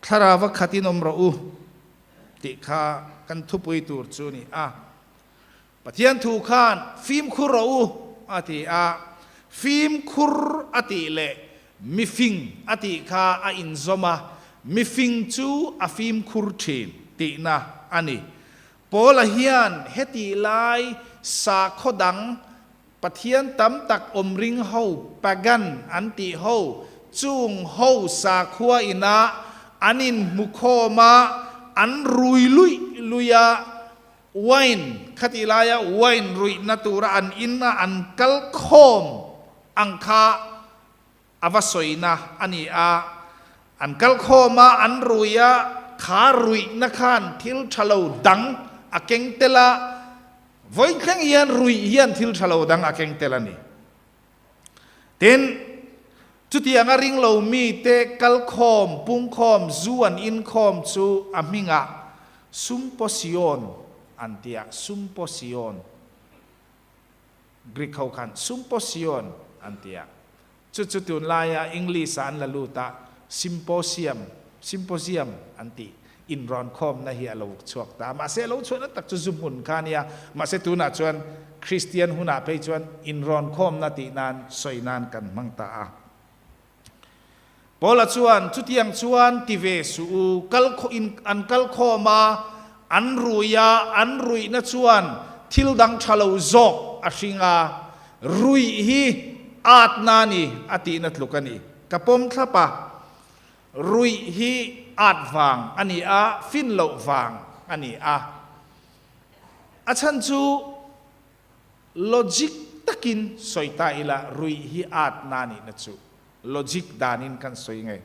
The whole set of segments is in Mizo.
Thlarau a khat in awm rawh u tih kha kan thupui tur chu a ni a. Pathian thu khan fimkhur rawh u a ti a, fimkhur a tih leh mifing a tih kha a inzawm a, mifing chu a fimkhur thin tihna a ni. Paula hian hetih lai sakhaw dang Pathian tam tak awm ring ho, pagan an tih ho, chung ho sakhua inah an inhmu khawm a, an rui luih luih a, wine khatih laia wine ruihna tura an in a an kal khawm ang kha a va sawina a ni a. An kal khawm a, an rui a, kha ruihna khan thil tha lo dang a keng tel a, Vawi thleng hian ruih hian thil tha lo dang a keng tel a ni. Tin, chutianga ring lo mite kal khawm, pung khawm, zu an in khawm chu a hmingah sumposion an ti a, sumposion. Greek ho khan sumposion an ti a. Chu chu tunlaia English-ah an la lut a, symposium, symposium an tih inrawnkhawmna hi a lo chhuak ta a. Mahse, a lo chhuahna tak chu zu hmun kha a nia. Mahse, tunah chuan Kristian hunah phei chuan inrawnkhawmna tih nan sawi nan kan hmang ta a. Paula chuan, Chutiang chuan ti ve suh u, kal in an kal khawm a, an rui a, an ruihna chuan thil dang tha lo zawk a hring a, Ruih hi atna a ni a tihna tluk a ni. Ka pawm thlap a, ruih hi at vang a ni a, fin loh vang a ni a. A chhan chu logic takin sawi ta ila ruih hi atna a nihna chu logic danin kan sawi ngei.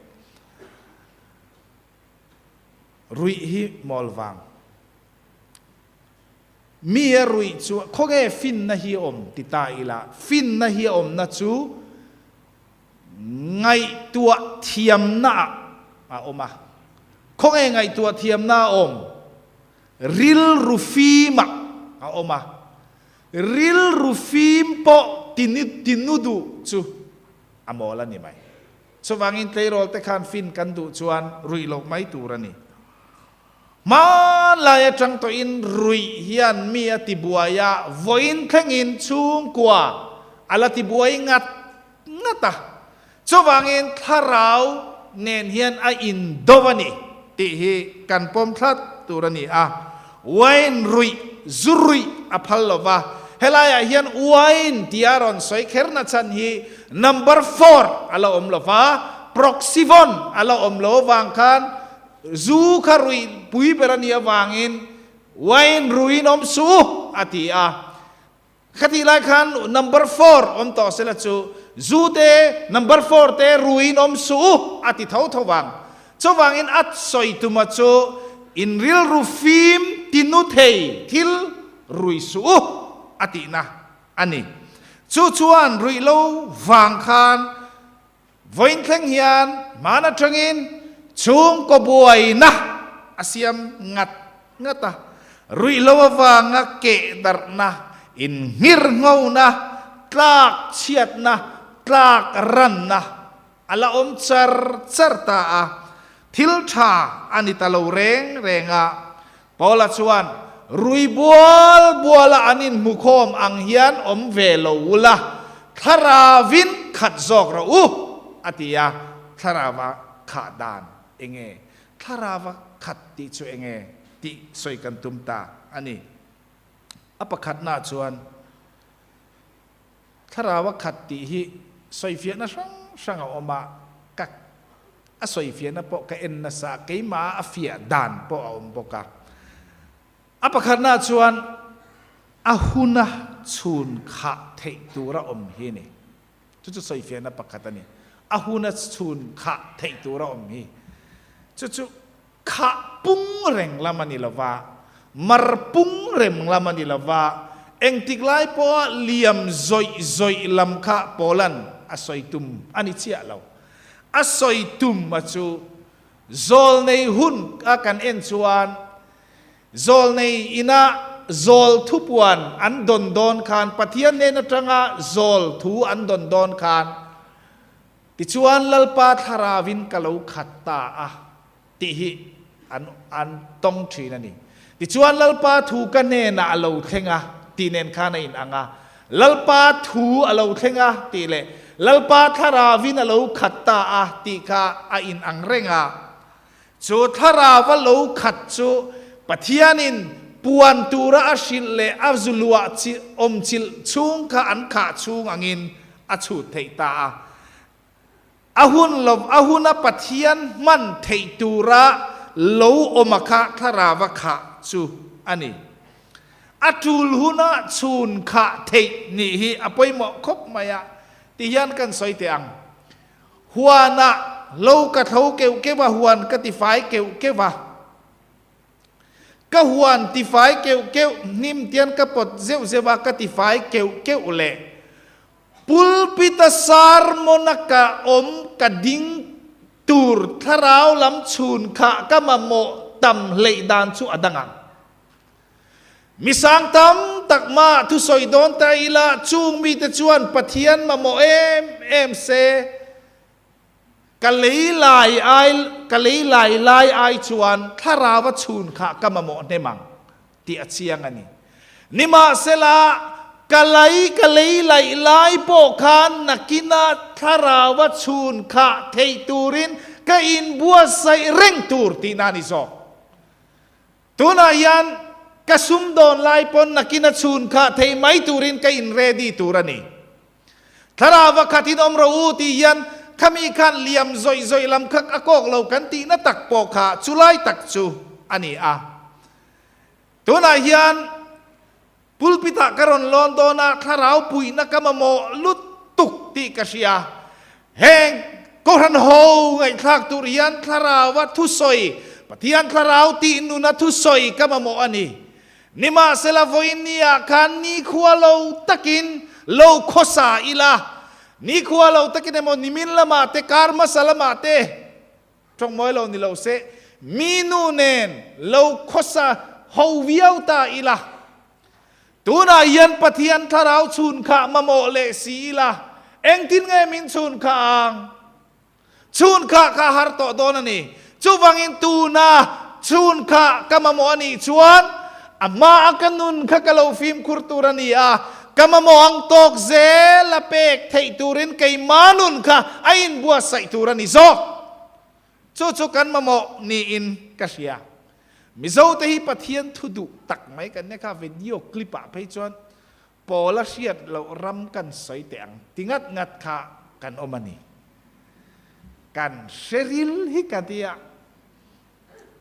Ruih hi mawl vang. Mi a ruih chu khawnge finna hi a awm ti ta ila, finna hi a awmna chu ngaihtuah thiamna ah a awm a. Khawnge ngaihtuah thiamna a awm? Rilru fim ah a awm a. Rilru fim pawh tinu duh chu a mawl a ni mai. Chuvangin tleirawl te khan fin kan duh chuan ruih loh mai tur a ni. Hmanlai atang tawhin ruih hian mi a tibuai a, vawiin thlengin chhungkua a la tibuai ngat ngat a. Chuvangin thlarau nen hian a indo a ni tih hi kan pawm thlat tur a ni a. Wine ruih, zu ruih a phal lo va, helaiah hian wine tia rawn sawi kherna chhan hi number four a la awm lo va, proxivon a la awm lo avang khan Zu kha ruih pui ber a nih avangin wine ruiin awm suh u a ti a. Khatih lai khan number four awm tawh sela chu zu te number four te ruiin awm suh u a ti tho tho vang. Chuvangin a sawi tuma chu in rilru fim tinu thei thil rui suh u a tihna a ni. Chu chuan ruih lo vang khan Vawiin thleng hian hman atangin chhungkaw buaina a siam ngat ngat a, ruihhlo avanga keh darhna, inngirhngona, tlak chhiatna, tlak ranna a la awm char char ta a, thil tha a ni ta lo reng reng a. Paula chuan, Rui bual buala an inhmukhawm ang hian awm ve lo ula, thlaravin khat zawk rawh u, a ti a. Thlarava khah dan eng nge? Thlarava khat tih chu eng nge tih sawi kan tum ta a ni. A pakhatnaah chuan, Thlarau a khat tih hi sawifiahna hrang hrang a awm a, ka a sawifiahna pawh ka en nasa a, keimah a fiah dan pawh a awm bawk a. A pakhatnaah chuan a huna chhun khah theih tur a awm hi a ni. Chu chu sawifiahna pakhat a ni. A huna chhun khah theih tur a awm hi. Chu chu Khah pung reng lam a ni lo va, mar pung rem lam a ni lo va, engtik lai pawha liam zawih zawih lam kha Paula'n a sawi tum a ni chiah lo. A sawi tum a chu zawlnei hun a kan en chuan zawlnei ina zawl thupuan an dawn dawn khan Pathian hnen atanga zawl thu an dawn dawn khan Tichuan Lalpa thlarauin ka lo khat ta a. Tih hi an an tawng thin a ni. Tichuan Lalpa thu ka hnenah a lo thleng a tih nen khan a inang a. Lalpa thu a lo thleng a tih leh Lalpa thlaravin a lo khat ta a tih kha a inang reng a. Chu thlarava lo khat chu Pathianin puan tura a hrilh leh a zu luah awm chilh chhung kha an khah chhung angin a chhut theih ta a. A hun lo, a huna Pathian hman theih tura lo awm a kha thlarava khah chu a ni. A tul huna chhun khah theih nih hi a pawimawh khawp mai a, ti hian kan sawi teh ang. Huanah lo ka thlo keuh keuh a, huan ka tifai keuh keuh a. Ka huan tifai keuh keuh, hnim tian ka pawt zeuh zeuh a, ka tifai keuh keuh leh. Pulpit-a sermon-a ka awm ka ding tur thlarau lam chhun kha ka mamawh tam hleih dan chu a dang ang. Mi sang tam tak mah thusawi dawn ta ila chung mite chuan Pathian mamawh em em se ka lei lai ai ka lei lai lai ai chuan thlarau-a chhun kha ka mamawh hnem ang. tih a chiang a ni. Nimahsela, ka lei ka lei laih lai pawh khan nakina thlaraua chhun khah theih turin ka inbuatsaih reng tur tihna a ni zawk. Tunah hian ka sumdawn lai pawn nakina chhun khah theih mai turin ka in ready tur a ni. Thlarau khatin awm rawh u tih hian khami khan liam zawih zawih lam kha a kawk lo kan tihna tak pawh kha chulai tak chu a ni a. Tunah hian pulpit-ah ka rawn lawn dawn a, thlarau puihna ka mamawh lutuk tih ka hria. Heng Kohhran ho ngaihthlak tur hian thlaraua thusawi, Pathian thlarau tih nuna thusawi ka mamawh a ni. Nimahsela vawiin niah khan nikhua lo takin lo khawsa ila, nikhua lo takin emaw nimin lamah te, kar hmasa lamah te, Tawngmawi lo ni lo se, mi nu nen lo khawsa ho viau ta ila. Tunah hian Pathian thlarau chhun kha mamawh leh si ila, engtin nge min chhun kha ang? Chhun kha kha har tawh dawn a ni. Chuvangin tuna chhun kha ka mamawh a nih chuan, a hmaa ka nun kha ka lo fimkhur tur a ni a, ka mamawh ang tawk zel a pek theih turin keimah nun kha a inbuatsaih tur a ni zawk. Chu chu kan mamawh niin ka hria. Mizote hi Pathian thu duh tak mai kan nia kha video clip ah phei chuan Paula hriat loh ram kan sawi teh ang ti ngat ngat kha kan awm a ni. Kan hre ril hi ka tia.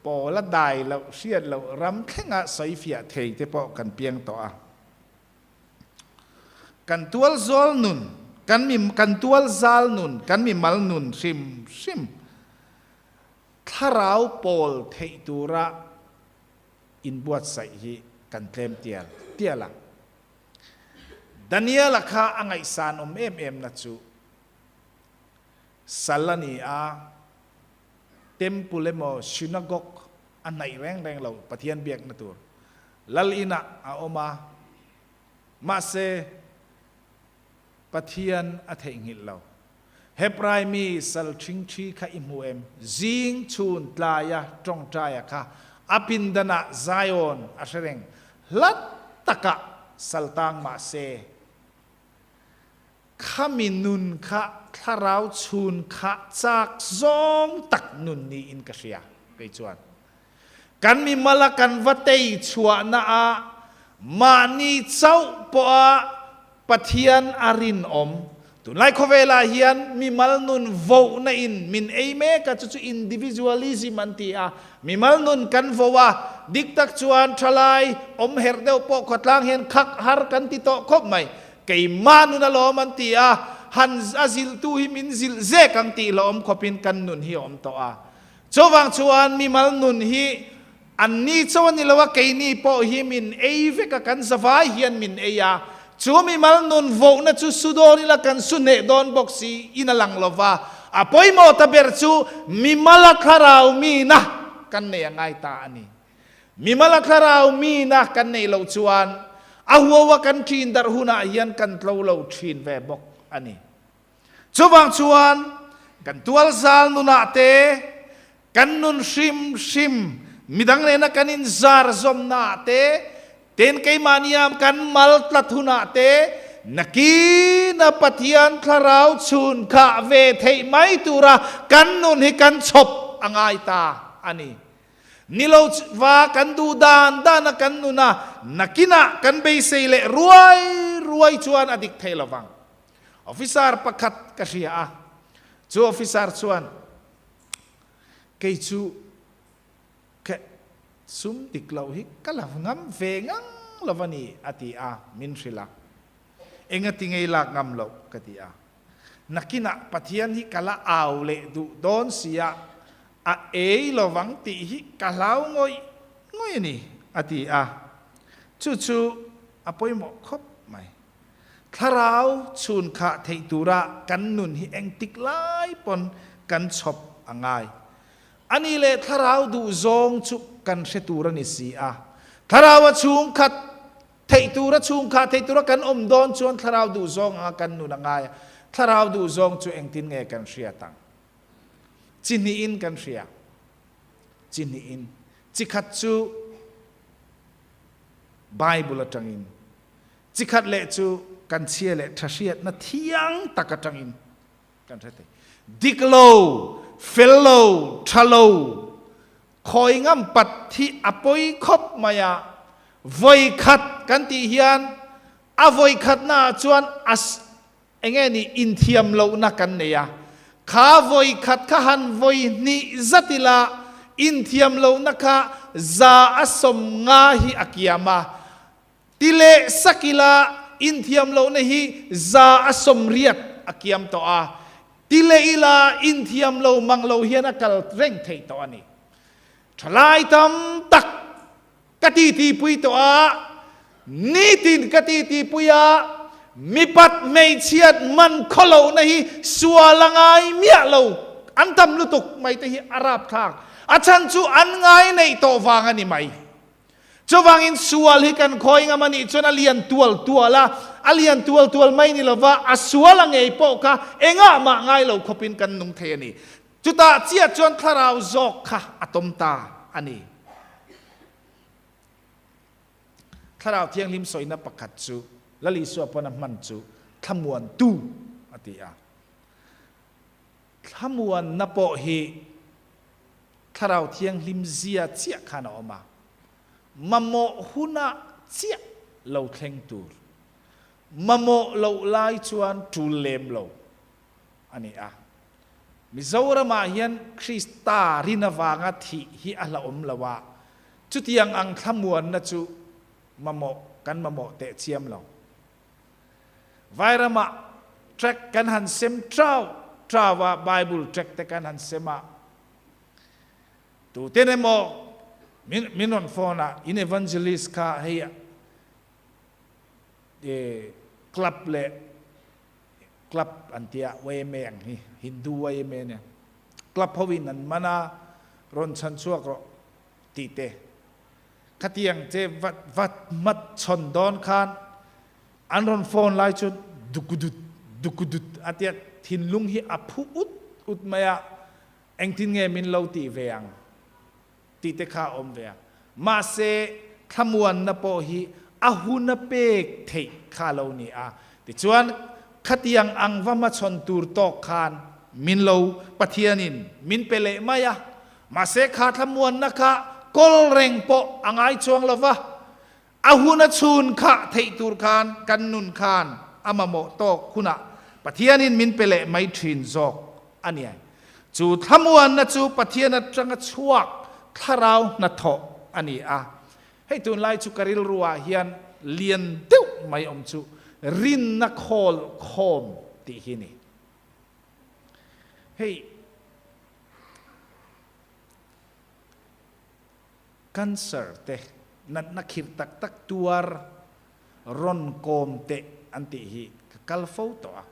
Paula dai loh hriat loh ram thlenga sawi fiah thei te pawh kan piang tawh a. Kan tual zawl nun, kan mi kan tual zal nun, kan mi mal nun hrim hrim thlarau pawl theih tura inbuatsaih hi kan tlem tial tial a. Daniela kha a ngaihsan awm em em na chu sal a ni a, Temple emaw synagogue a hnaih reng reng lo Pathian biakna tur Lal inah a awm a, mahse Pathian a theihnghilh lo. Hebrai mi sal ṭhingṭhi kha i hmu em? Zing chhun tlaia ṭawngṭaia kha a pindanah Zion a hre reng. Hlat takah sal tang mahse Khami nun kha thlarau chhun kha chak zawng tak nun niin ka hria kei chuan. Kan mimala kan va tei chhuahna ah mahni chauh pawha Pathian a rinawm. Tunlai khawvelah hian mimal nun vohna in min ei mek a, chu chu individualism an ti a. Mimal nun kan vo a, dik tak chuan thalai awm herh deuh pawh khawtlang hian khak har kan ti tawh khawp mai. Keimah nun alawm an ti a, han a zilhtu hi min zilh zek ang tih hlawm khawpin kan nun hi a awm tawh a. Chuvang chuan mimal nun hi an ni chauh a ni lo a, keini pawh hi min ei vek a, kan zavai hian min ei a. Chu mimal nun vohna chu su dawn ila kan su hneh dawn bawk si in a lang lo va. A pawimawh ta ber chu mimala thlarau mina kan nei a ngai ta a ni. Mimala thlarau mina kan neih loh chuan a huaua kan ṭhin darh hunah hian kan tlo lo ṭhin ve bawk a ni. Chuvang chuan kan tualzal nunah te, Kan nun hrim hrim, midang nena kan inzar zawmnaah te, tin keimahnia kan mal tlat hunah te, nakina Pathian thlarau chhun khah ve theih mai tura kan nun hi kan chhawp a ngai ta a ni. Ni lo va kan duh dan dana kan nun a, nakinah kan beisei leh ruai ruai chuan a dik thei lovang. Officer pakhat ka hria a, chu officer chuan, Kei chu ka sum dik loh hi ka la ngam ve ngang lo a ni, a ti a, min hrilh a. Engati ngei lak ngam loh? ka ti a. Nakinah Pathian hi ka la au leh duh dawn si a, a ei lovang tih hi ka hlau ngawih ngawih a ni, a ti a. Chu chu a pawimawh khawp mai. Thlarau chhun khah theih tura kan nun hi engtik lai pawn kan chhawp a ngai. A ni leh thlarau duh zawng chu kan hre tur a ni si a. Thlarau a chhung khat theih tura chhung khah theih tura kan awm dawn chuan thlarau duh zawng anga kan nun a ngai a. Thlarau duh zawng chu engtin nge kan hriat ang? Chi hnihin kan hria. Chi hnihin. Chi khat chu Bible atangin. Chikhat leh chu kan chhia leh tha hriatna thiang tak atangin kan hre thei. Dik lo, fel lo, tha lo, khawi ngam pat hi a pawi khawp mai a, vawi khat kan tih hian a vawi khatna ah chuan a enge ni inthiam lohna kan nei a, kha vawi khat kha han vawi hnih zat ila inthiam lohna kha 150 hi a kiam a, Ti leh sak ila inthiam lohna hi 180 a kiam tawh a, ti leh ila inthiam lo mang lo hian a kal reng theih tawh a ni. Thalai tam tak ka titipui tawh a, nitin ka titipui a, mipat hmeichhiat man khaw lohna hi sual a ngai miah lo, an tam lutuk mai te hi a rapthlak. A chhan chu an ngai neih tawh vang a ni mai. Chuvangin sual hi kan khawi ngam a nih chuan a lian tual tual a, a lian tual tual mai ni lova a sual a ngei pawh kha engah mah ngai lo khawpin kan nung thei a ni. Chutah chiah chuan thlarau zawk kha a tawm ta a ni. Thlarau Thianghlim sawina pakhat chu Lal Isua pawn a hman chu thlamuantu a ti a. Thlamuanna pawh hi Thlarau Thianghlim zia chiah khan a awm a, mamawh hunah chiah lo thleng tur, mamawh loh lai chuan tul lem lo a ni a. Mizoramah hian Krista rin avanga thih hi a hlauhawm lo a, chutiang ang thlamuanna chu mamawh kan mamawh teh chiam lo. Vairamah tract kan han sem trau trau a, Bible tract te kan han sem a, Tuten emaw min min rawn phone a, in evangelist kha hei e club leh club an tia yma ang hi, Hindu yma nia, club ho in an man a, rawn chhan chhuak rawh tih te. Khatiang che vat vat mat chhawn dawn khan an rawn phone lai chuan dukudut dukudut a tia thinlung hi a phu ut ut mai a, Engtin nge min lo tih ve ang tih te kha a awm ve a. Mahse, thlamuanna pawh hi a hun a pek theih kha a lo ni a. Tichuan, khatiang ang va hmachhawn tur tawk khan min lo Pathianin min pe leh mai a. Mahse, kha thlamuanna kha kawl reng pawh a ngai chuang lo va. A hun a chhun khah theih tur khan kan nun khan a mamawh tawk hunah Pathianin min pe leh mai thin zawk a ni. Chu thlamuanna chu Pathian atanga chhuak thlarau hnathawh a ni a. Hei tunlai chu ka rilruah hian lian deuh mai awm chu rinna khawl khawm tih hi ni. Hei. Cancer te, natna khirh tak tak tuar, rawn kawm teh an tih hi ka kal fo tawh a.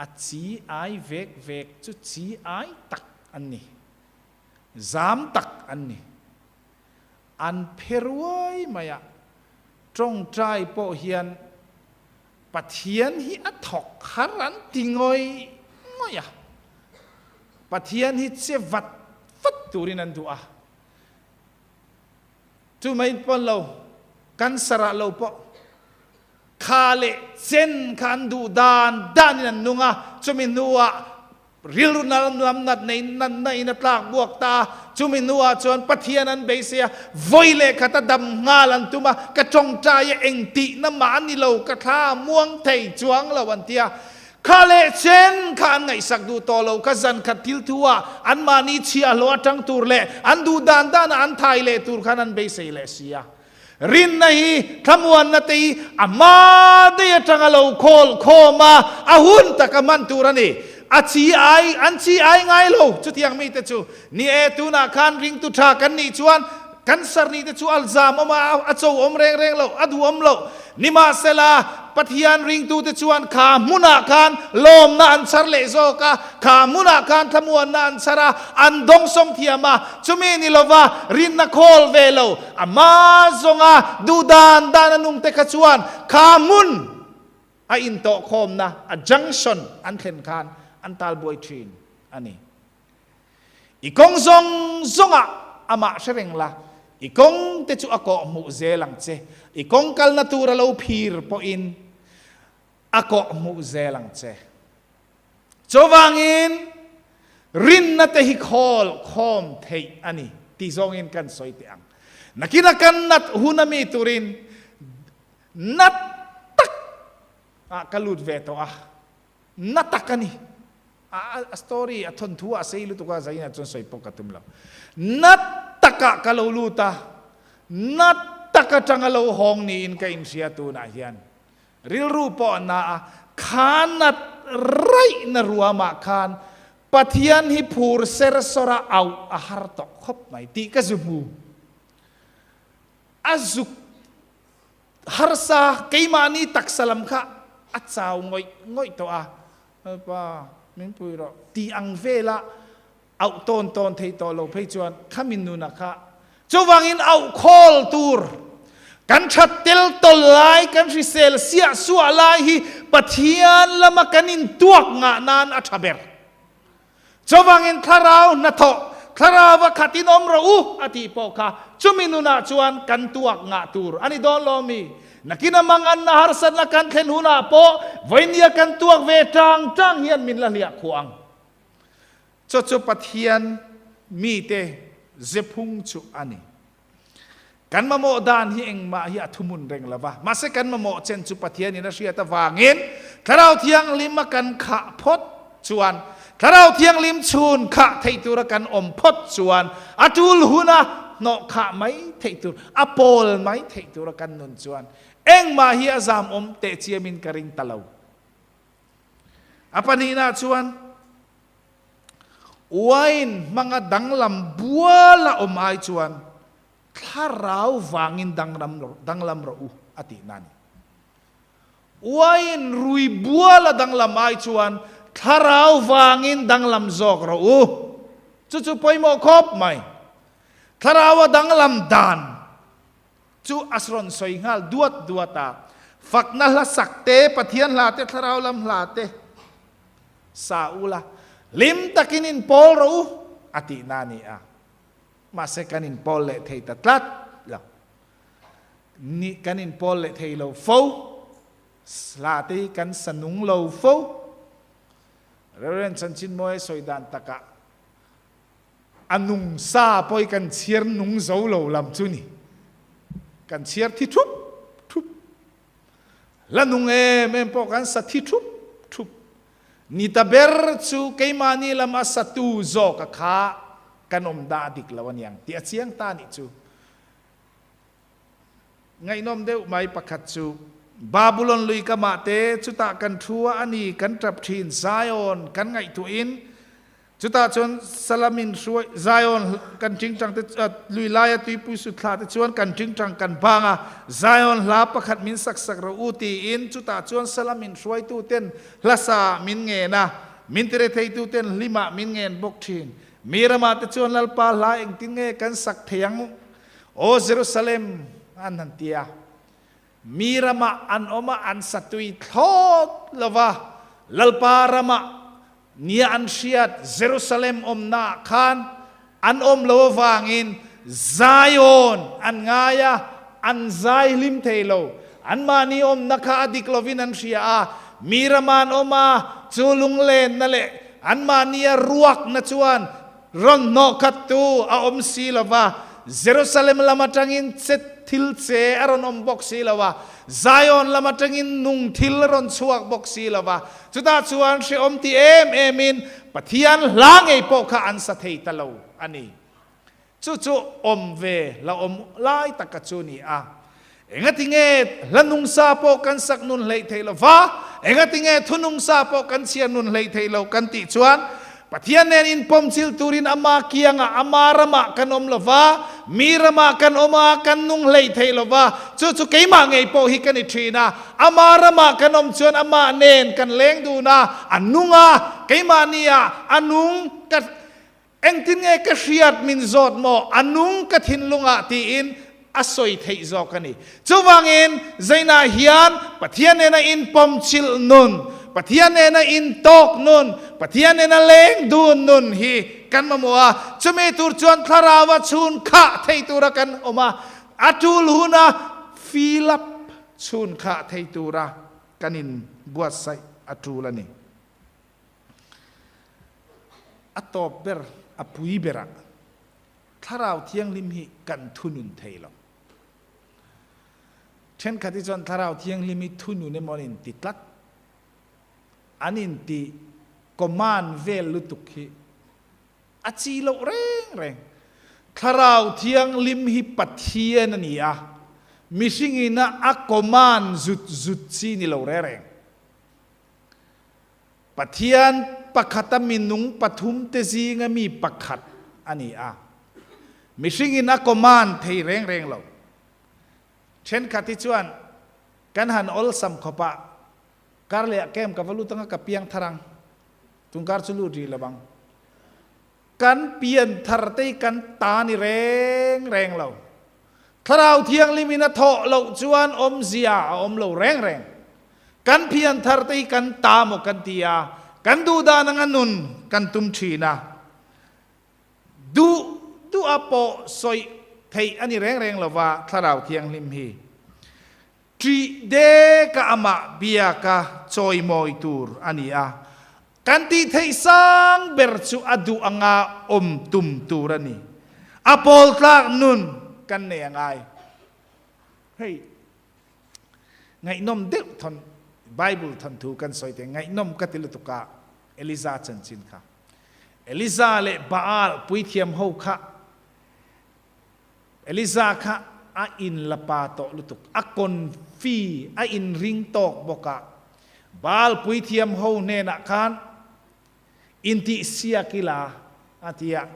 A chi ai vek vek chu chi ai tak an ni. Zam tak an ni. An phe ruai mai a, tawngtai pawh hian Pathian hi a thawk har an ti ngawih ngawih a. Pathian hi che vat vat turin an duh a. Chu mai pawn lo, cancer ah lo pawh kha leh chen kha an duh dan danin an nung a, chumi hnuah rilru lam nat nei natna in a tlak buak ta a, chumi hnuah chuan Pathian an beisei a, vawi leh khat a dam nghal an tum a, ka tawngtai a engtihna mah a ni lo, ka thla a muang thei chuang lo an ti a. Kha leh chen kha an ngaihsak duh tawh lo, ka zan khat thil thu ah anmahni chhiahhlawh atang tur leh an duh dan dan ah an thai leh tur khan an beisei leh si a. Rinna hi thlamuanna te hi a hma daih atanga lo khawl khawm a, a hun taka hman tur a ni. A chi ai, an chi ai ngai lo chutiang mite chu. Ni e, tunah khan ringtu tha kan nih chuan kan sarni te chu a zam awm a, a cho awm reng reng lo, a duh awm lo. Nimahsela, Pathian ringtute chuan kha hmunah khan lawmna an chhar leh zawk a, kha hmunah khan thlamuanna an chhar a, an dawngsawng thiam a. Chumi ni lova rinna khawl ve lo, a hma zawnga duh dan dan a nungte kha chuan kha hmun a intawhkhawmna, a junction an thlen khan an talbuai thin a ni. I kawng zawng zawngah amah hre reng la, i kawng te chu a kawh hmuh zel ang che. I kawng kalna tur a lo phir pawhin a kawh hmuh zel ang che. Chuvangin rinna te hi khawl khawm theih a ni tih zawngin kan sawi teh ang. Nakina kan nat hun a mi turin nat tak ah ka lut ve tawh a, na tak a ni. A story, a thawnthu a sei lutuk a, Zaina chuan sawi pawh ka tum lo. Na takah ka lo lut a, na tak atanga lo hawng niin ka inhria tunah hian. Rilru pawh a na a, kha nat raihna ruamah khan Pathian hi phur ser sawr a auh a har tawh khawp mai tih ka zu hmu. A zuk harsa keimahni taksa lam kha a chau ngawih ngawih tawh a, Lalpa, min pui rawh tih ang vela auh tawn tawn thei tawh lo phei chuan khami nuna kha chuvangin auh khawl tur kan that tel tawl lai, kan hrisel siah suah lai hi Pathian lama kan intuak ngah nan a tha ber. Chuvangin thlarau hnathawh, thlarauva khatin awm rawh u a tih pawh kha chumi nunah chuan kan tuak ngah tur a ni dawn lo mi? Nakin a manganna harsatna kan thlen hunah pawh vawinia kan tuak ve tang tang hian min la hliah khuah ang. Chu chu Pathian mite zephung chu a ni. Kan mamawh dan hi engmah hi a thuhmun reng lo va, mahse kan mamawh chen chu Pathianin a hriat avangin Thlarau Thianghlim a kan khah phawt chuan, Thlarau Thianghlim chhun khah theih tura kan awm phawt chuan a tul huna hnawh khah mai theih tur, a pawl mai theih tura kan nun chuan engmah hi a zam awm teh chiamin ka ring ta lo. A pahnihna chuan Wine hmanga danglam buala awm ai chuan thlarau vangin danglam rawh u a tihna a ni. Wine rui buala danglam ai chuan thlarau vangin danglam zawk rawh u. Chu chu pawimawh khawp mai. Thlarau a danglam dan chu a rawn sawi nghal duat duat a. Fakna hla sak te, Pathian hla te, thlarau lam hla te. Sa ula, hlim takin inpawl rawh u, a tihna a ni a. Mahse kan inpawl leh thei ta tlat lo. Ni, kan inpawl leh thei lo fo. Hla te hi kan sa nung lo fo. Reverend Chanchinmawia sawi dan takah a nung sa pawh hi kan chhiar nung zo lo lam chu ni. Kan chhiar thi thup thup. La nung em em pawh kan sa thi thup thup. Ni ta ber chu keimahni lam a satu zawk a kha kan awm dah dik lo aniang tih a chiang ta nih chu. Ngaihnawm deuh mai pakhat chu Babulon lui kamah te chutah kan thu a ani kan tap thin Zion kan ngaihtuahin Chutah chuan Salamin hruai Zion kan tingtang te lui laia tuipui sut thla te chuan kan tingtang kan bang a, Zion hla pakhat min sak sak rawh u tiin chutah chuan Salamin hruaitu ten hla sa min ngen a, min ti retheitu ten hlimah min ngen bawk thin. Mi ramah te chuan Lalpa hla engtin nge kan sak thei ang aw Jerusalem an han ti a. Mi ramah an awm a, an sa tui thlawt lo va, Lalpa ramah. Nia an hriat Jerusalem awmnaah khan an awm lo avangin Zion an ngai a, an zai hlim thei lo. Anmahni awmna kha a dik lovin an hria a, mi rama an awm a, chu lunglenna leh anmahnia ruakna chuan rawn hnawhkhattu a awm si lo va, Jerusalem lam atangin che thil che a rawn awm bawk si lo a, Zion lam atangin nung thil a rawn chhuak bawk si lo va. Chutah chuan hrehawm ti em emin Pathian hla ngei pawh kha an sa thei ta lo a ni. Chu chu awm ve la awm lai taka chu ni a. Engatinge hla nungsa pawh kan sak nun hleih theih lo va, engatinge thu nungsa pawh kan chhiar nun hleih theih lo kan tih chuan Pathian nen inpawmchilh turin ama kiangah, ama ramah kan awm lo va, mi ramah kan awm a, kan nung hleih theih lo va, chu chu keimah ngei pawh hi ka ni thin a. Ama ramah kan awm chuan amah nen kan leng dun a, a nung a, keimahni ah a nung ka Engtin nge ka hriat min zawt maw? A nung ka thinlungah tiin a sawi theih zawk a ni. Chuvangin Zainah hian Pathian nena inpawmchilh nun, Pathian nena intawk nun, Pathian nena leng dun nun hi kan mamawh a. Chumi tur chuan Thlarau-a chhun khah thei tura kan awm a, a tul huna fill up chhun khah thei tura kan inbuatsaih a tul a ni. A tawp ber, a pui berah Thlarau Thianghlim hi kan thunun thei lo. Thenkhat hi chuan Thlarau Thianghlim hi thunun emaw an inti tlat. An inti command vel lutuk hi a chi loh reng reng. Thlarau Thianghlim hi Pathian a ni a, mihringina a command zut zut chi ni lo reng reng. Pathian pakhata minung pathumte zinga mi pakhat a ni a. Mihringin a command thei reng reng lo. Thenkhat hi chuan kan han awlsam khawpah kar leh ah camp ka va lut anga ka piang thar ang, tungkar chu lut rih lo ang. Kan pian thar te hi kan ta ni reng reng lo. Thlarau Thianghlim in a thawh loh chuan awmzia a awm lo reng reng. Kan pian thar te hi kan ta maw kan ti a, kan duh dan anga nun kan tum thin a. Duh duh a pawh sawi theih a ni reng reng lova Thlarau Thianghlim hi. Ṭih deka amah biaka chawimawi tur a ni a, kan tih theih sang ber chu a duh anga awm tum tur a ni. A pawl tlak nun kan nei a ngai. Hei, ngaihnawm deuh thawn Bible thawnthu kan sawi te ngaihnawm ka ti lutuk a, Eliza chanchin kha. Eliza leh Baal puithiam ho kha Eliza kha a in la pa tawh lutuk, a confi, a inring tawk bawk a. Baal puithiam ho hnenah khan intihsiak ila a ti a.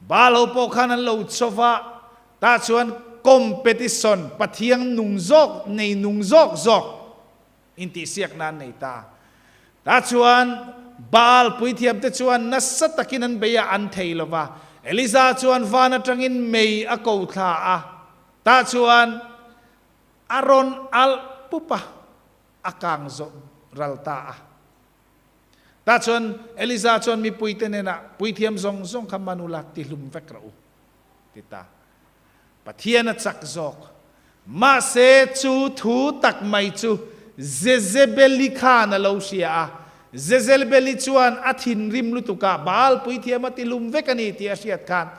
Baal ho pawh khan an lo chaw va, tah chuan competition, Pathiang nung zawk, nei nung zawk zawk intihsiakna an nei ta. Tah chuan Baal puithiamte chuan nasa takin an bei a, an thei lo va. Eliza chuan van atangin mei a ko thla a, tah chuan a rawn alh pup a, a kang zawh ral ta a. Tah chuan Eliza chuan mipuite hnenah, Puithiam zawng zawng kha man ula, tihlum vek rawh u, ti ta. Pathian a chak zawk. Mahse, chu thu tak mai chu Jezebeli khan a lo hria a. Jezelbeli chuan a thinrim lutuk a, Baal puithiam a tilum vek a ni tih a hriat khan,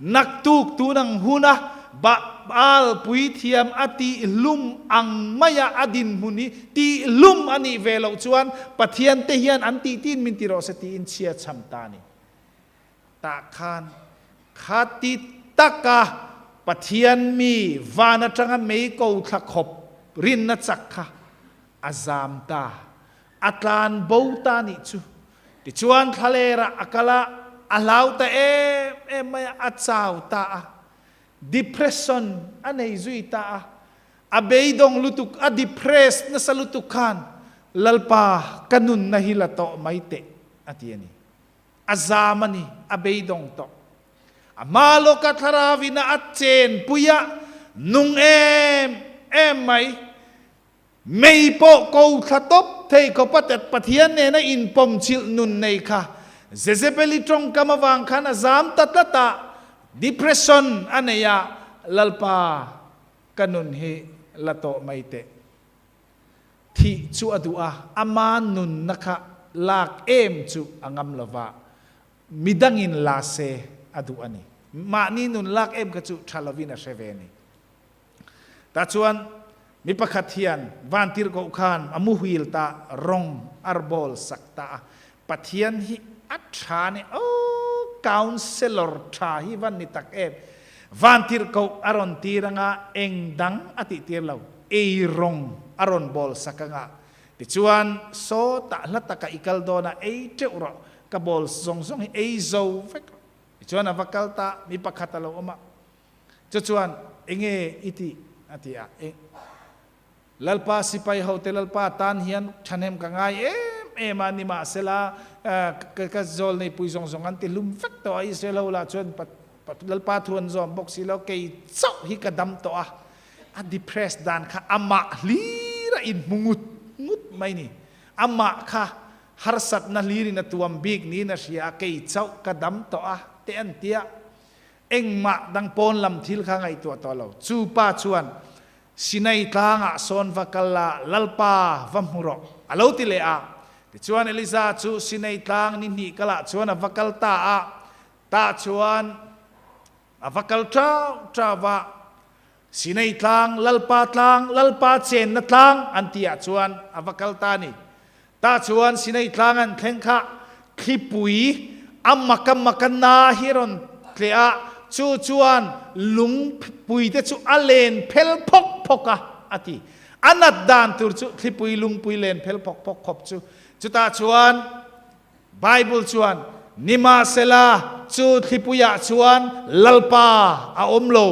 Naktuk tun ang huna Baal puithiam a tihlum ang maia a dinhmun hi tihlum a nih ve loh chuan Pathian te hian an tih tin min ti rawh se tiin chhia chham ta a ni. Tah khan khati taka Pathian mi van atanga mei ko thla khawp rinna chak kha a zam ta, a tlan bo ta nih chu. Tichuan thlalerah a kal a, a hlau ta em em mai a, a chau ta a, depression a nei zui ta a, a beidawng lutuk, a depressed nasa lutuk khan Lalpa ka nunna hi la tawh mai teh a ti a ni. A zam a ni, a beidawng tawh. A hma lawka thlarau ina a chenpui a, nung em em mai. Mei pawh ko thla tawp thei khawpa tet Pathian nena inpawmchilh nun nei kha Jezebeli tawngkam avang khan a zam ta tlat a, depression a nei a, Lalpa ka nun hi la tawh mai teh. Thih chu a duh a, ama nunna kha lak em chu a ngam lo va, midangin la se a duh a ni. Mahni nun lak em kha chu tha lovin a hre ve a ni. Tah chuan mi pakhat hian vantirhkoh khan a muhil ta rawng a rbawl sak ta a, Pathian hi a tha ni aw, counsellor tha hi van ni tak em. Vantirhkoh a rawn tir anga eng dang a tih tir lo, ei rawng a rawn bawl sak anga. Tichuan sawtah hla taka i kal dawn a, ei teuh rawh, ka bawl zawng zawng hi ei zo vek rawh. Tichuan a va kal ta, mi pakhat a lo awm a, chu chuan enge i tih a ti a, Lalpa sipai hote Lalpa tan hian thahnem ka ngai em em a, nimahsela ka zawl neipui zawng zawng an ti hlum vek tawh a, Israel ho lah chuan Lalpa thu an zawm bawk si lo, kei chauh hi ka dam tawh a, a depressed dan kha amah hlir a inhmu ngut ngut mai ni, amah kha harsatna hlirin a tuam bik niin a hria a, kei chauh ka dam tawh a te an ti a, engmah dang pawn lam thil kha ngaihtuah tawh lo, chu pa chuan Sinai tlangah sawn va kal la, Lalpa, va hmu rawh, a lo ti leh a. Tichuan Elisa chu Sinai tlang ni hnih kalah chuan a va kal ta a, tah chuan a va kal ṭau ṭau a. Sinai tlang, Lalpa tlang, Lalpa chenna tlang an tihah chuan a va kal ta a ni. Tah chuan Sinai tlang an thleng kha thlipui a maka maka na hi rawn tleh a, chu chuan lungpui te chu a len phel phawk phawk a, a ti. A nat dan tur chu thlipui lungpui len phel phawk phawk khawp chu. Chutah chuan Bible chuan, Nimahsela, chu thlipuiah chuan Lalpa a awm lo.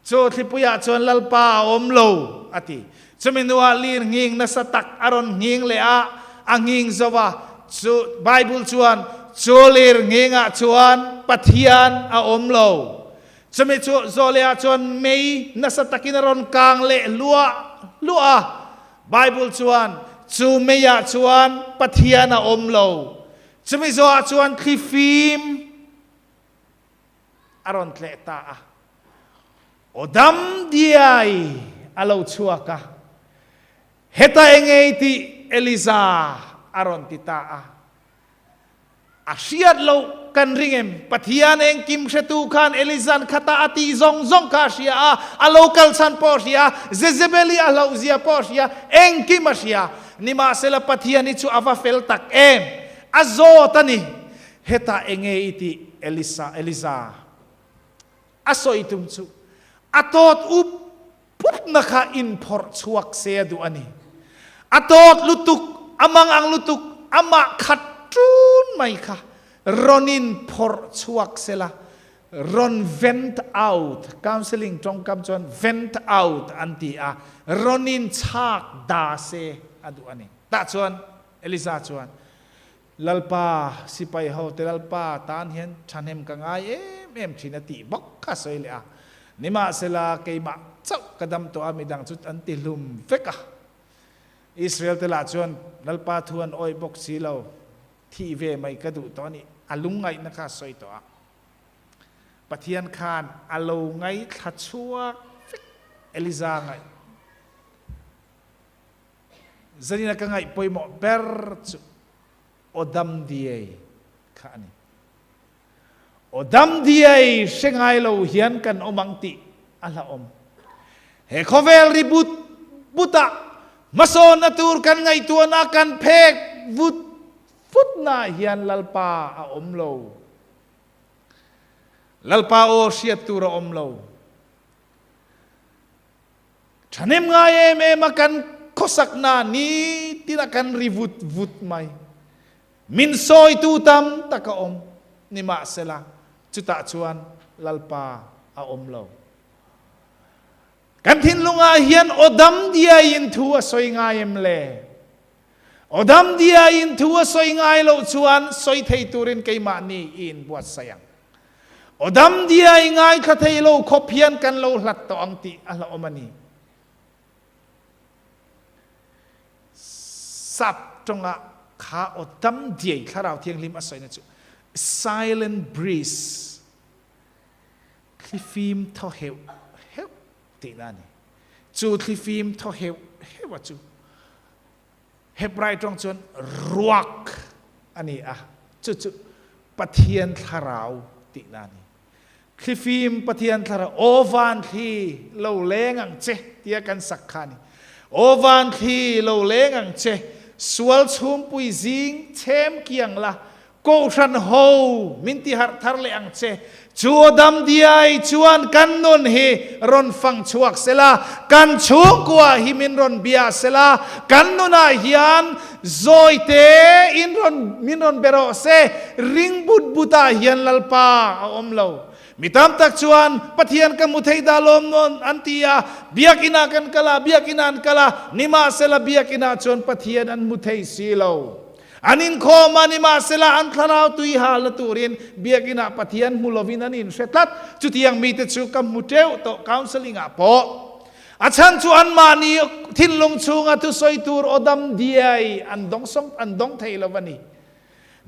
Chu thlipuiah chuan Lalpa a awm lo, a ti. Chumi hnuah lir nghing nasa tak a rawn nghing leh a, a nghing zo a. Chu Bible chuan, Chu lir nghingah chuan Pathian a awm lo. Chumi chu zawh lehah chuan mei nasa takin a rawn kang leh hluah hluah a. Bible chuan, Chu meiah chuan Pathian a awm lo. Chumi zawhah chuan thlifim a rawn tleh ta a. Aw dam diai a lo chhuak a, Heta engei tih Eliza a rawn ti ta a. A hriat loh kan ring em? Pathian engkim hretu khan Eliza'n khata a tih zawng zawng kha a hria a, a lo kal chhan pawh a hria, Jezebeli a hlauhzia pawh a hria, engkim a hria. Nimahsela Pathian hi chu a va fel tak em? A zawt a ni. Hetah enge i tih Elisa, Eliza a sawi tum chu a tawt up pupna kha inphawrh chhuak se a duh a ni. A tawt lutuk, a mang ang lutuk, amah khat ṭun mai kha rawn inphawrh chhuak se la, rawn vent out, counselling ṭawngkam chuan vent out an ti a, rawn inchhak da se a duh a ni. Tah chuan Elisa chuan Lalpa, sipai hote Lalpa tan hian thahnem ka ngai em em thin a tih bawk kha a sawi leh a. Nimahsela, keimah chauh ka dam tawh a, midang chu an ti hlum vek a. Israel te lah chuan Lalpa thu an awih bawk si lo, thih ve mai ka duh tawh a nih, a lungngaihna kha a sawi tawh a. Pathian khan a lo ngaithla chhuak vek Eliza ngaih. Zanina ka ngaih pawimawh ber chu aw dam diai kha a ni. Aw dam diai hre ngai lo hian kan awm ang tih a hlauhawm. He khawvel ri but but ah hmasawnna tur kan ngaihtuahna kan phek vut vutna hian Lalpa a awm lo. Lalpa aw hriat tur a awm lo. Thahnem ngai em em a kan khawsakna nitin a kan ri vut vut mai. Min sawitu tam tak a awm. Nimahsela, chutah chuan Lalpa a awm lo. Kan thinlungah hian aw dam diaiin thu a sawi ngai em le? Aw dam diaiin thu a sawi ngai loh chuan sawi thei turin keimahni i inbuatsaih ang. Aw dam diai ngaithla thei lo khawp hian kan lo hlat tawh ang tih a hlauhawm a ni. Sap tawnga kha aw dam diai Thlarau Thianghlim a sawina chu silent breeze, thlifim thaw heuh heuh tihna a ni. Chu thlifim thaw heuh heuh a chu Hebrai tawng chuan ruak a ni a, chu chu Pathian Thlarau tihna a ni. Thlifim Pathian Thlarau, Aw van thli lo leng ang che tia kan sak kha a ni. Aw van thli lo leng ang che, sual chhumpui zing chhem kiang la, Kohhran ho min ti harh thar leh ang che. Chu aw dam diai chuan kan nun hi rawn fang chhuak sela, kan chhungkua hi min rawn bia sela, kan nunah hian zawi te in rawn min rawn be rawh se, ring but but ah hian Lalpa a awm lo. Mi tam tak chuan Pathian ka hmu thei dah lawm nawn an ti a, biakinah kan kal a, biakinah an kal a, nimahsela biakinah chuan Pathian an hmu thei si lo. An inkhawm a, nimahsela an thlarau tui halna turin biakinah Pathian hmu lovin an inhre tlat. Chutiang mite chu ka hmu teuh tawh counselling ah pawh. A chhan chu anmahni thinlung chhunga thusawi tur aw dam diai an dawng sawng an dawng thei lo a ni.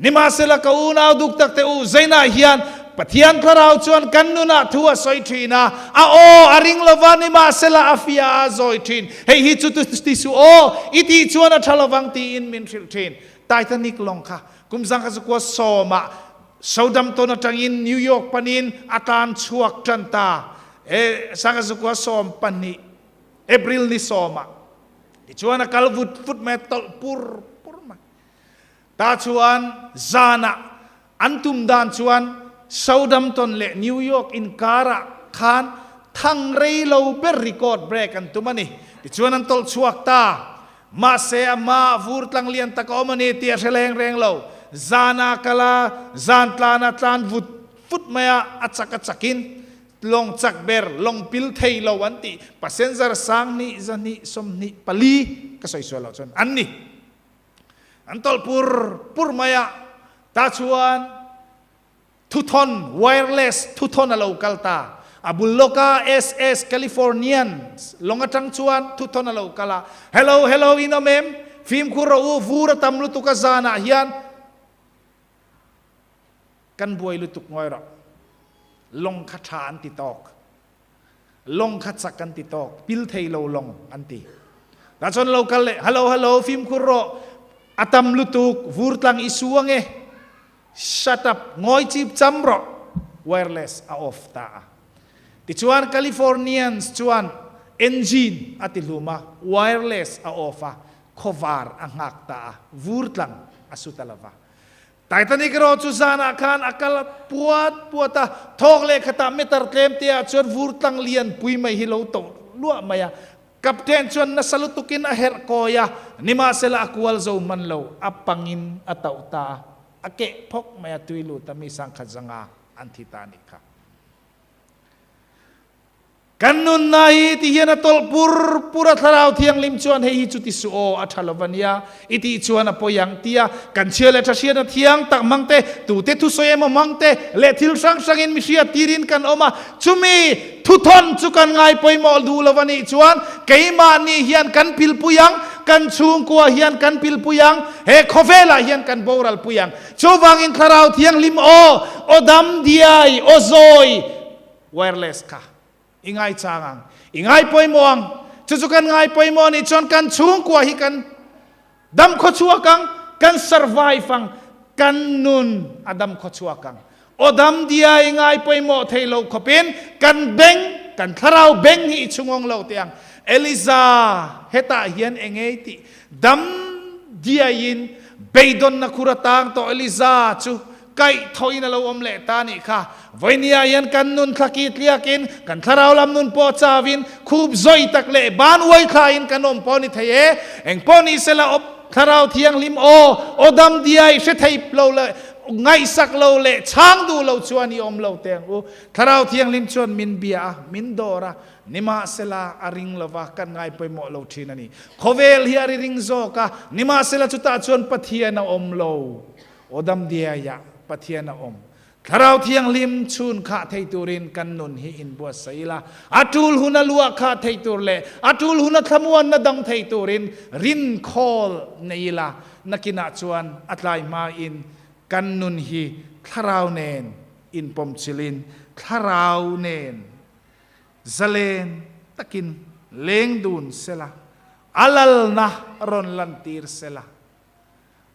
Nimahsela ka unau duk tak te u, Zainah hian Pathian thlarau chuan kan nunah thu a sawi thin a, a aw a ring lova nimahsela a fia a zawi thin. Hei hi chu ti suh aw, i tih chuan a tha lovang tiin min hrilh thin. Titanic lawng kha kum zangkha zakua sawmah Southampton atangin New York panin a tan chhuak tan ta. E sangkha zakua 12 April ni sawmah tichuan a kal vut vut mai a, tawlh pur pur mai. Tah chuan zanah an tum dan chuan Southampton leh New York inkarah khan thang rei lo ber record break an tum a ni. Tichuan an tawlh chhuak ta. Mahse a hmaah vur tlang lian tak a awm a ni tih a hre leng reng lo. Zana kal a, zan tlana tlan vut vut mai a, a chak a chakin lawng chak ber, lawng pil thei lo an tih passenger 1000 124 ka sawi sual loh chuan an ni. An tawlh pur pur mai a, tah chuan thuthawn, wireless thuthawn a lo kal ta. A bul lawka SS Californians lawng atang chuan thuthawn a lo kal a, Hello, hello, in awm em? Fimkhur rawh u, vur a tam lutuk a zanah hian kan buai lutuk ngawi rawh. Lawng kha tha an ti tawk. Lawng kha chak an ti tawk, pil thei lo lawng an ti. Tah chuan lo kal leh, Hello, hello, fimkhur rawh, a tam lutuk, vur tlang i su ange, shut up, ngawi chip cham rawh, wireless a off ta a. Tichuan Californians chuan engine a ti hlum a, wireless a off a, khawvar a nghak ta a, vur tlang a su ta lova. Titanic erawh chu zanah khan a kal puat puat a, thawk leh khatah meter tlem te ah chuan vur tlang lian pui mai hi lo to luah mai a. Captain chuan nasa lutukin a herh kawi a, nimahsela a kual zo hman lo, a pangin a tauh ta a, a keh phawk mai a, tui lut a mi 1005 an thi ta a nih kha. Kan nunna hi ti hian a tawlh pur pur a, Thlarau Thianghlim chuan hei hi chu ti suh aw, a tha lo va nia, i tih chuan a pawi ang tia kan chhia leh tha hriatna thiang tak hmang te, tute thusawi emaw hmang te leh thil hrang hrangin mi hriat tirin kan awm a, chumi thuthawn chu kan ngai pawimawh duh lo va nih chuan keimahni hian kan pilpui ang, kan chhungkua hian kan pilpui ang, he khawvelah hian kan boral pui ang. Chuvangin Thlarau Thianghlim aw, aw dam diai, aw zawi, Wireless kha i ngai chang ang, i ngai pawimawh ang. Chu chu kan ngai pawimawh anih chuan kan chhungkua hi kan dam khaw chhuak ang, kan survive ang, kan nun a dam khaw chhuak ang. Aw dam dia i ngai pawimawh thei lo khawpin kan beng, kan thlarau beng hi i chhungawng lo teh ang. Eliza hetah hian eng ngei tih dam diaiin beidawnna khur atang tawh Eliza chu Kaih thawhin a lo awm leh ta nih kha. Vawinia hian kan nun thla ki tliakin, kan thlarau lam nun pawh chauin, khup zawi tak leh ban uai thlain kan awm pawh ni thei e. Eng pawh ni sela awp thlarau thianghlim aw, aw dam diai hre thei lo leh ngaihsak lo leh chhang duh lo chuan i awm lo teh ang u. Thlarau thianghlim chuan min bia a, min dawr a, nimahsela a ring lova kan ngai pawimawh lo thin a ni. Khawvel hi a ri ring zawk a, nimahsela chutah chuan Pathian a awm lo. Aw dam diaiah Pathian a awm. Thlarau Thianghlim chhun khah thei turin kan nun hi inbuatsaih ila, a tul huna luah khah thei tur leh a tul huna thlamuanna dang thei turin rinkhawl nei ila, nakinah chuan a tlai hmain kan nun hi Thlarau nen inpawmchilhin Thlarau nen zalen takin leng dun sela, a lalna rawn lantir sela.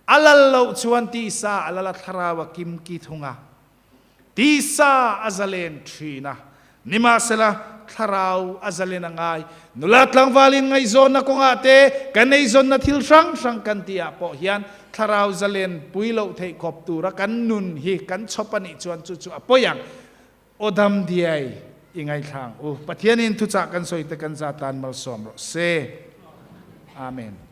A lal loh chuan tisa a lal a thlarau a kim ki thung a, tisa a zalen thin a, nimahsela thlarau a zalen a ngai. Nula tlangvalin ngaihzawnna kawngah te, kan eizawnna thil hrang hrang kan tihah pawh hian thlarau zalen pui loh theih khawp tura kan nun hi kan chhawp a nih chuan chu chu a pawi ang. Aw dam diai i ngaithlang u. Pathianin thuchah kan sawi te kan za tan malsawm rawh se. Amen.